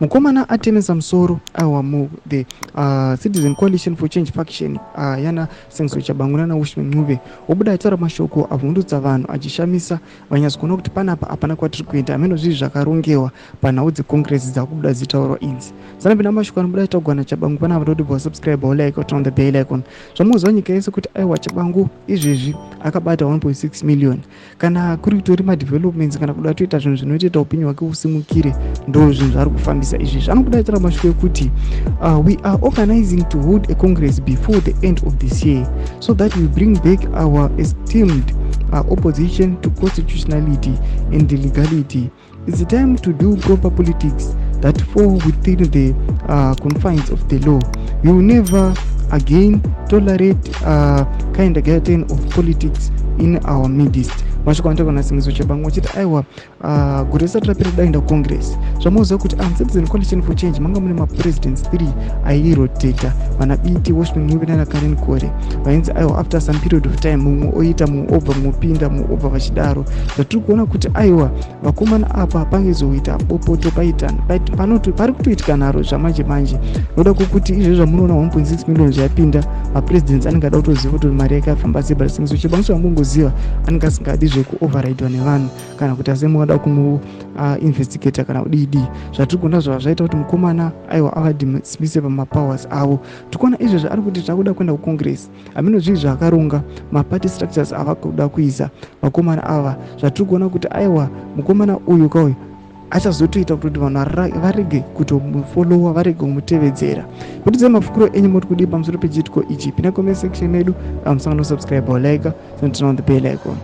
Mukomana atemesa musoro aiwa mu the Citizen Coalition for Change faction yana Sengezo Tshabangu nana Welshman Ncube wobuda achitaura mashoko avhundutsa vanhu achishamisa vanyatso kuona kuti panapa hapana kwatiri kuenda, hameno zvii zvakarongewa panhau dzecongress dzakubuda dzitaurwa idzi. Sanapinda mashoko anobuda achitaurwa naTshabangu panapa, toti bva subscribe, like, turn on the bell icon. Zvamuziva nyika yese kuti aiwa, Tshabangu izvezvi akabata 1.6 million. Kana kuri kutori madevelopments kana kuda toita zvinhu zvinotoita upenyu hwake usimukire, ndo zvinhu zvaari kufambisa izvezvi. Anobuda achitaura mashoko ekuti we are organizing to hold a congress before the end of this year so that we bring back our esteemed opposition to constitutionality and legality. It's time to do proper politics that fall within the confines of the law. We will never again tolerate kindergarten of politics in our midst. Mashoko anotaurwa naSengezo Tshabangu achiti aiwa, gore risati rapera daenda kucongress. Zvamuziva kuti Citizen Coalition for Change manga mune mapresidents 3 airotata, vana Biti, Welshman Ncube nana Karen Kore, vainzi aiwa, after some period of time mumwe oita, mumwe obva, mumwe opinda, mumwe obva, vachidaro. Zvatiri kuona kuti aiwa, vakomana apa pangezoita bopoto, pari kutoitika nharo zvamanje manje. Noda kwokuti izvezvi zvamunoona 1.6 million zvayapinda, mapresidents anenge ada kutoziva kuti mari yake afamba sei. But Sengezo Tshabangu zvambongoziva anenge asingadi zvekuoverridwa nevanhu kana kuti asemuada kumuinvestigata kana kudii. Zvatiri kuona zvava zvaita kuti mukomana aiwa avadismise pamapowers avo. Tikuona izvezvi ari kuti takuda kuenda kucongress. Hamino zvii zvaakaronga, maparty structures ava kuda kuisa vakomana ava. Zvatiri kuona kuti aiwa, mukomana uyu kauyu achazotoita kuti vanhu varege kutomufollowa, varege kumutevedzera. Kutidzai mafungiro enyu, moti kudii pamusoro pechiitiko ichi? Pinda comment section medu, musangano subscribe or like, turn on the bell icon.